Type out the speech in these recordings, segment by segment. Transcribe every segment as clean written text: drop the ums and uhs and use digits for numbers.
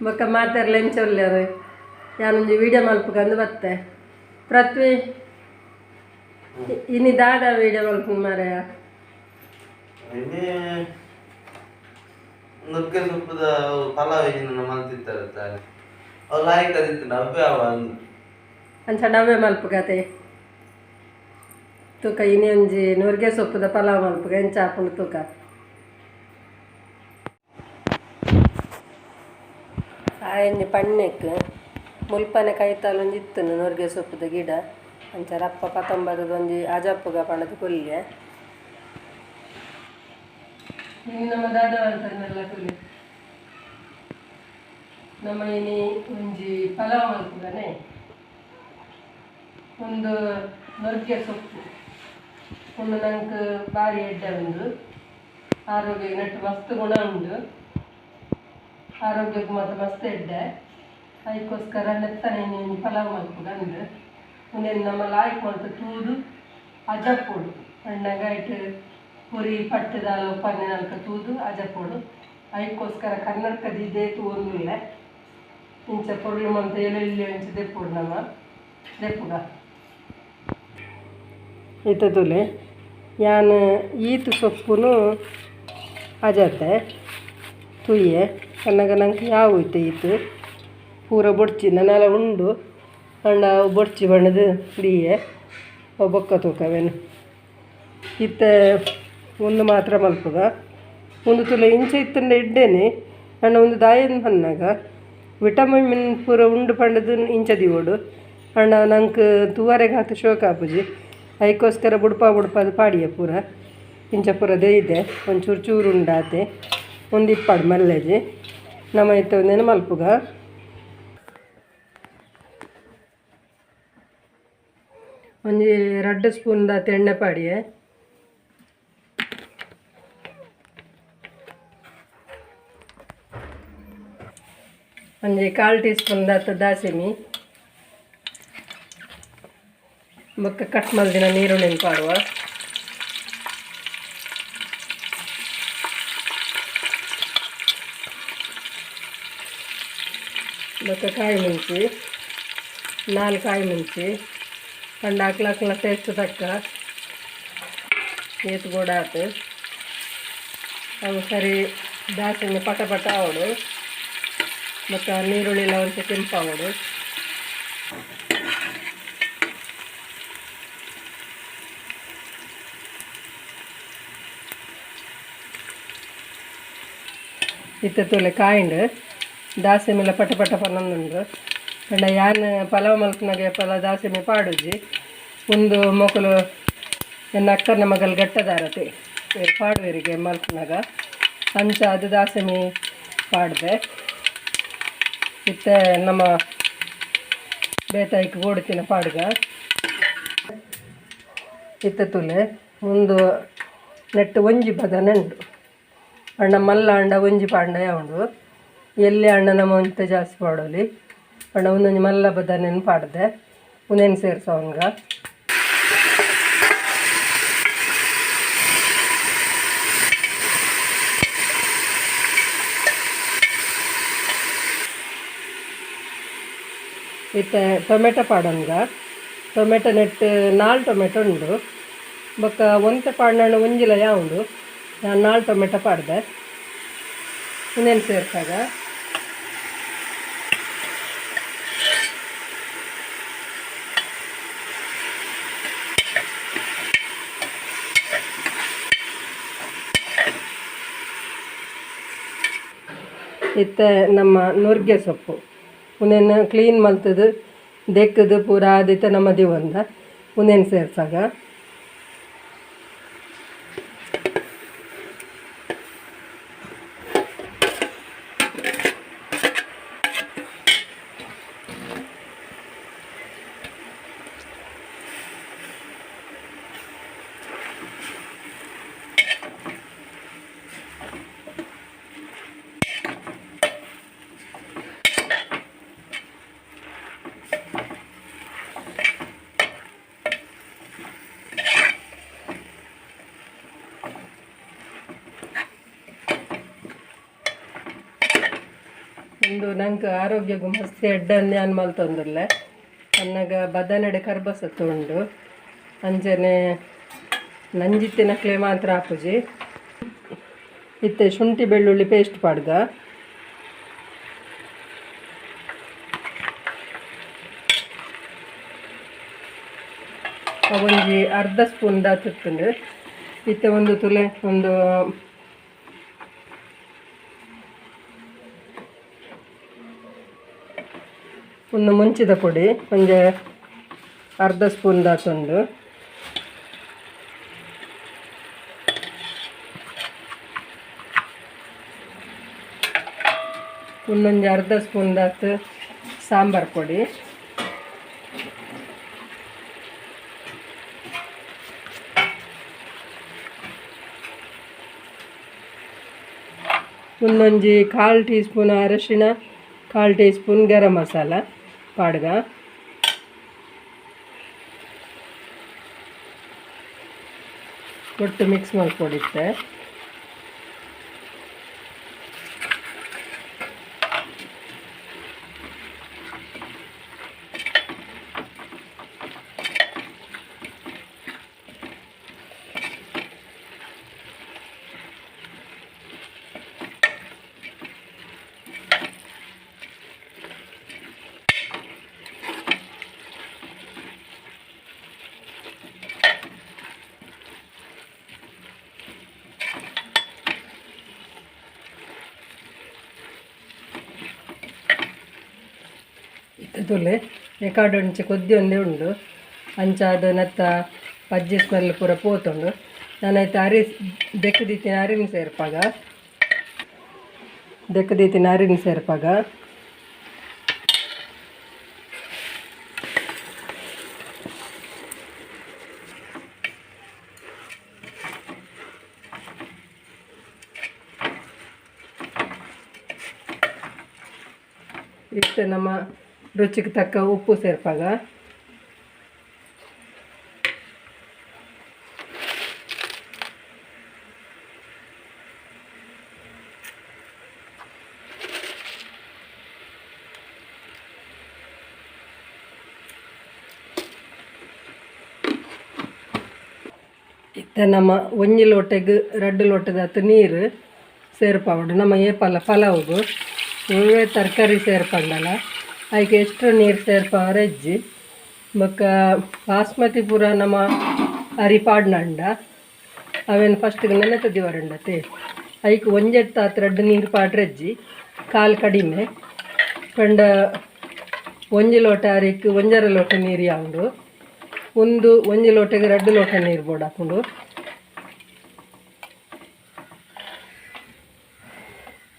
ಬೊಕ್ಕ ಮಾತೆರ್ಲ ಎಂಚ ಉಲ್ಲೆರ್ ಯಾನೊಂಜಿ ವೀಡಿಯೋ ಮಲ್ಪುಗಂದು ಬತ್ತೆ ಪೃಥ್ವಿ ಇನಿ ದಾದ ವೀಡಿಯೋ ಮಲ್ಪು ಮಾರಾಯ. ಇನಿ ನುಗ್ಗೆ ಸೊಪ್ಪುದ ಪಲಾವ್ ಇಜಿನ ಮಲ್ತಿತ್ತಾರೆ ಅವು ಲಾಯ್ಕ್ ಅದಿತ್ತು ಅವೇ ಅವ ಅಂದು ಅಂಚ ಡವ್ವೆ ಮಲ್ಪುಗತೆ ತೂಕ ಇನಿ ಒಂಜಿ ನುರ್ಗೆ ಸೊಪ್ಪುದ ಪಲಾವ್ ಮಲ್ಪುಗ ಎಂಚ ಆಪುಂಡು ತೂಕ. ಆಯೊಂಜಿ ಪಣ್ಣೆಕ್ ಮುಲ್ಪನೆ ಕೈತಾಲ್ ಒಂಜಿ ಇತ್ತುಂಡು ನುರ್ಗೆ ಸೊಪ್ಪುದ ಗಿಡ ಅಂಚ ರಪ್ಪ ಪತೊಂಬದ ಒಂಜಿ ಅಜಪ್ಪುಗ ಪಂಡದು ಕುಲ್ಲೆ. ಇನಿ ನಮ್ಮ ದಾದ ಮಲ್ತನ್ನೆಲ್ಲ ಕುಲಿ ನಮ್ಮ ಇನಿ ಒಂಜಿ ಪಲಾವ್ ಮಲ್ಪುಗನೆ ಒಂದು ನುರ್ಗೆ ಸೊಪ್ಪು ಒಂದು ನಂಗೆ ಭಾರಿ ಎಡ್ಡೆ ಉಂಡು ಆರೋಗ್ಯ ನೆಟ್ಟು ಮಸ್ತ್ ಗುಣ ಉಂಡು ಆರೋಗ್ಯಕ್ಕೆ ಮತ್ತು ಮಸ್ತ್ ಎಡ್ಡೆ ಅದಕ್ಕೋಸ್ಕರ ನೆತ್ತನೆ ಇನಿ ಪಲಾವ್ ಮಲ್ಪುಗ ಅಂದು ಉಂದೆನ್ ನಮ್ಮ ಲಾಯ್ಕ್ ಮಲ್ತ್ ತೂದು ಅಜಪ್ಪೊಡು ಅಣ್ಣಗ ಇಟ್ಟು ಪುರಿ ಪಟ್ಟದಾಲ ಉಪ್ಪನ್ನೆ ನಲ್ಕ ತೂದು ಅಜಪ್ಪೊಡು ಅದಕ್ಕೋಸ್ಕರ ಕನ್ನಡಕದ ಇದೇ ತೂವೊಂದುಲ್ಲೆ ಇಂಚ ಪೊರ್ಲು ಮಂತ ಎಲೆ ಇಂಚ ದೆಪ್ಪೊಡು ನಮ್ಮ ದೆಪ್ಪುಗ. ಇತ್ತೆ ತೂಲೆ ಯಾನ್ ಈತ್ ಸೊಪ್ಪುನು ಅಜತೆ ತೂಯೆ ಕನ್ನಗ ನಂಗೆ ಯಾವ ಇತ್ತೆ ಈತ್ ಪೂರ ಬೊಡ್ಚಿ ನನಲ ಉಂಡು ಅಂಡ ಅವು ಬೊಡ್ಚಿ ಬಣ್ಣದ ದೀಯೆ ಅವು ಬೊಕ್ಕ ತೂಕವೇನು. ಇತ್ತೆ ಒಂದು ಮಾತ್ರ ಮಲ್ಪುಗ ಒಂದು ತುಲೆ ಇಂಚ ಇತ್ತಂಡ ಎಡ್ಡೇನೆ ಅಂಡ ಒಂದು ದಾಯನ್ ಪನ್ನಾಗ ವಿಟಮಿನ್ ಪೂರ ಉಂಡು ಪಂಡದು ಇಂಚ ದಿವೋಡು ಅಂಡ ನಂಗೆ ತೂವರೆಗೆ ಹಾತು ಶೋಕ ಆಪುಜಿ ಅದಕ್ಕೋಸ್ಕರ ಬುಡ್ಪ ಬುಡ್ಪಾದು ಪಾಡಿಯ ಪೂರ ಇಂಚ ಪೂರ ಇದೆ ಒಂಚೂರು ಚೂರು ಉಂಡಾತೆ ಒಂದು ಇಪ್ಪಾಡು ಮಲ್ಲೆಜಿ ನಮ್ಮ ಇತ್ತೆ ಒಂದೇನು ಮಲ್ಪುಗ. ಒಂಜಿ ರಡ್ಡ್ ಸ್ಪೂನ್ ದಾತ್ ಎಣ್ಣೆ ಪಾಡಿಯೆ ಒಂಜಿ ಕಾಲು ಟೀ ಸ್ಪೂನ್ ದಾತ್ ದಾಸಿಮಿ ಬೊಕ್ಕ ಕಟ್ ಮಲ್ದಿನ ನೀರುಳ್ಳಿನ್ ಪಾಡುವ. ಬೊಕ್ಕ ಕಾಯಿ ಮುಂಚಿ 4 ಕಾಯಿ ಮುಂಚಿ ಪಂಡ ಅಕ್ಲ ಟೇಸ್ಟ್ ತಕ್ಕ ಏತ್ ಬೋಡ ಆತು ಅವು ಸರಿ ದಾಸಿಮಿ ಪಟ ಪಟ ಆವೊಡು ಬೊಕ್ಕ ನೀರುಳ್ಳಿಲ ಒಂತೆ ಕೆಂಪಾವೊಡು. ಇತ್ತೆ ತೂಲೆ ಕಾಯಿಂಡ್ ದಾಸಿಮಿಲ ಪಟ ಪಟ ಪನ್ನೊಂದುಂಡು ಪಂಡ ಯಾನ್ ಪಲಾವ್ ಮಲ್ಪುನಗ ಏಪಲ ದಾಸಿಮಿ ಪಾಡುಜಿ ಉಂದು ಮೊಕುಲು ಎನ್ನ ಅಕ್ಕನ ಮಗಲ್ ಗಟ್ಟದಾರತೆ ಪಾಡುವೆರಿಗೆ ಮಲ್ಪುನಗ ಅಂಚ ಅದು ದಾಸಿಮಿ ಪಾಡ್ದೆ. ಇತ್ತೆ ನಮ್ಮ ಬೇತಾಯ್ಕ್ ಬೋಡುತ್ತಿನ ಪಾಡ್ಗ. ಇತ್ತೆ ತೂಲೆ ಉಂದು ನೆಟ್ಟ್ ಒಂಜಿ ಬದನೆ ಉಂಡು ಪಂಡ ಮಲ್ಲ ಅಂಡ ಒಂಜಿ ಪಾಂಡ ಉಂಡು ಎಲ್ಲಿ ಅಂಡ ನಮ್ಮ ಒಂತೆ ಜಾಸ್ತಿ ಪಾಡೊಲಿ ಪಂಡ ಒಂದೊಂಜಿ ಮಲ್ಲ ಬದನೆನ್ ಪಾಡ್ದೆ ಉಂದೆನ್ ಸೇರ್ಸವನ್ಗ. ಇತ್ತೆ ಟೊಮೆಟೊ ಪಾಡೊನ್ಗ ಟೊಮೆಟೊ ನೆಟ್ಟ್ 4 ಟೊಮೆಟೊ ಉಂಡು ಬೊಕ್ಕ ಒಂತೆ ಪಾಡ್ನಂಡ ಒಂಜಿಲ ಉಂಡು ಯಾನ್ 4 ಟೊಮೆಟೊ ಪಾಡ್ದೆ ಉಂದೆನ್ ಸೇರ್ಸಾಗ. ಇತ್ತೆ ನಮ್ಮ ನುರ್ಗೆ ಸೊಪ್ಪು ಉಂದೆನ್ ಕ್ಲೀನ್ ಮಲ್ತುದು ದೆಕ್ಕುದು ಪೂರ ಆದಿತ್ತೆ ನಮ್ಮ ದಿವೊಂದ ಉಂದೆನ್ ಸೇರ್ಸಾಗ. ಉಂದು ನಂಕ್ ಆರೋಗ್ಯಗ್ ಮಸ್ತ್ ಎಡ್ಡೆ ಯಾನ್ ಮಲ್ತೊಂದುಲ್ಲೆ. ಪನ್ನಗ ಬದನೆಡ್ ಕರ್ಬಸತ್ತು ಉಂಡು. ಅಂಚನೆ ನಂಜಿತ್ತಿನಕ್ಲೆ ಮಾತ್ರ ಆಪುಜಿ. ಇತ್ತೆ ಶುಂಠಿ ಬೆಳ್ಳುಳ್ಳಿ ಪೇಸ್ಟ್ ಪಾಡ್ಗ. ಒಂಜಿ ಅರ್ಧ ಸ್ಪೂನ್ ದಾತಿತ್ತುಂಡು. ಇತ್ತೆ ಒಂದು ತುಲೆ ಒಂದು ಒಂದು ಮುಂಚಿದ ಪೊಡಿ ಒಂಜಿ ಅರ್ಧ ಸ್ಪೂನ್ ದಾತುಂಡು. ಒಂದೊಂಜಿ ಅರ್ಧ ಸ್ಪೂನ್ ದಾತ್ ಸಾಂಬಾರ್ ಪೊಡಿ. ಒಂದೊಂಜಿ ಕಾಲು ಟೀ ಸ್ಪೂನ್ ಅರಶಿನ, ಕಾಲು ಟೀ ಸ್ಪೂನ್ ಗರಂ ಮಸಾಲ ಪಾಡ್ಗ. ಒಟ್ಟು ಮಿಕ್ಸ್ ಮಲ್ಪೊಡಿತ್ತೆ. ಇತ್ತೆ ತೂಲೆ ಎಕಾಡೊಂಚಿ ಕೊದ್ದಿ ಒಂದೇ ಉಂಡು. ಅಂಚಾದ್ ನೆತ್ತ ಪಜ್ಜಿ ಸ್ಮೆಲ್ ಪೂರ ಪೋತುಂಡು. ನನ ಇತ್ತೆ ಅರಿ ದೆಕ್ಕ್ ದೀತಿನ ಅರಿನ್ ಸೇರ್ಪಾಗ. ದೆಕ್ಕ್ ದೀತಿನ ಅರಿನ್ ಸೇರ್ಪಾಗ. ಇತ್ತೆ ನಮ್ಮ ರುಚಿಗೆ ತಕ್ಕ ಉಪ್ಪು ಸೇರ್ಪಾಗ. ಇತ್ತೆ ನಮ್ಮ ಒಂಜಿ ಲೋಟೆಗ್ ರಡ್ಡ್ ಲೋಟದಾತ್ ನೀರು ಸೇರ್ಪಾವೊಡು. ನಮ್ಮ ಏಪಲ ಪಲಾವುಗು ಒವ್ವೆ ತರಕಾರಿ ಸೇರ್ಪಂಡಲ ಐಕ್ ಎಕ್ಸ್ಟ್ರಾ ನೀರು ಸೇರ್ಪಾವರೆ ಇಜ್ಜಿ. ಬೊಕ್ಕ ಬಾಸ್ಮತಿ ಪೂರ ನಮ್ಮ ಅರಿ ಪಾಡ್ನಂಡ ಅವೆನ್ ಫಸ್ಟ್ಗೆ ನೆನೆತ್ ದೀವರುಂಡತೆ. ಐಕ್ ಒಂಜೆತ್ತಾತ್ ರಡ್ಡ್ ನೀರು ಪಾಡ್ರೆ ಇಜ್ಜಿ, ಕಾಲು ಕಡಿಮೆ. ಪಂಡ ಒಂಜಿ ಲೋಟ ಅರಿಕ್ ಒಂಜರೆ ಲೋಟ ನೀರು ಯಾವುಂಡು. ಒಂದು ಒಂಜಿ ಲೋಟೆಗ್ ರಡ್ಡ್ ಲೋಟ ನೀರು ಬೋಡಾಪುಂಡು.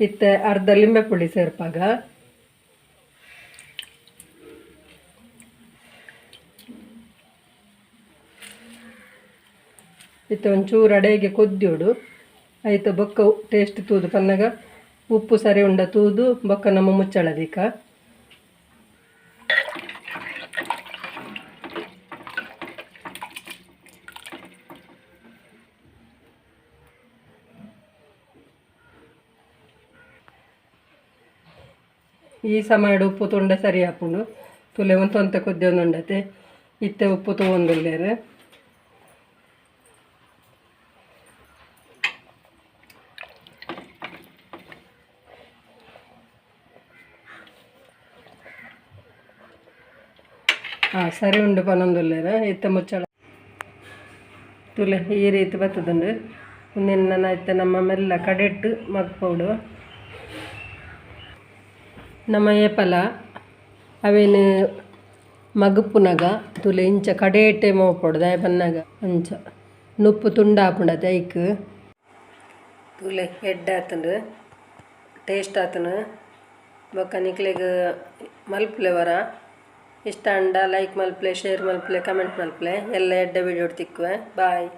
ಇತ್ತೆ ಅರ್ಧ ಲಿಂಬೆ ಪುಳಿ ಸೇರ್ಪಾಗ. ಇತ್ತೆ ಒಂಚೂರು ಅಡೆಗೆ ಕೊದ್ದಿಯೋಡು. ಐತ ಬೊಕ್ಕ ಟೇಸ್ಟ್ ತೂದು ಪನ್ನಗ ಉಪ್ಪು ಸರಿ ಉಂಡ ತೂದು ಬೊಕ್ಕ ನಮ್ಮ ಮುಚ್ಚಳ ದೀಕ. ಈ ಸಮಯಡ್ ಉಪ್ಪು ತುಂಡ ಸರಿ ಆಪುಂಡು. ತುಲೆ ಒಂತೊಂತೆ ಕೊದ್ದಿಯೊಂದುಂಡತೆ. ಇತ್ತೆ ಉಪ್ಪು ತೂವೊಂದುಲ್ಲೆರ್. ಸರಿ ಉಂಡು ಪನೊಂದುಲ್ಲೆರ್. ಇತ್ತೆ ಮುಚ್ಚಳ ತುಲೆ ಈ ರೀತಿ ಬತ್ತುದುಂಡು. ಉಂದೆನ್ ನನ ಇತ್ತೆ ನಮ್ಮ ಮೆಲ್ಲ ಕಡೆಟ್ ಮಗ್ಪೊಡು. ನಮ್ಮ ಏಪಲ ಅವೆನ್ ಮಗುಪುನಗ ತುಲೆ ಇಂಚ ಕಡೆಟೆ ಮೋಪೊಡು. ದಾಯೆ ಪನ್ನಗ ಅಂಚ ನುಪ್ಪು ತುಂಡಾಪುಂಡತೆ ಐಕ್. ತುಲೆ ಎಡ್ಡೆ ಆತುಂಡು, ಟೇಸ್ಟ್ ಆತುಂಡು. ಬೊಕ್ಕ ನಿಕ್ಲೆಗ್ ಮಲ್ಪುಲೆ ವರ. ಇಷ್ಟ ಆಂಡ ಲೈಕ್ ಮಲ್ಪುಲೆ, ಶೇರ್ ಮಲ್ಪುಲೆ, ಕಮೆಂಟ್ ಮಲ್ಪುಲೆ. ಎಲ್ಲ ಎಡ್ಡೆ ವಿಡಿಯೋ ತಿಕ್ಕುವೆ. ಬಾಯ್.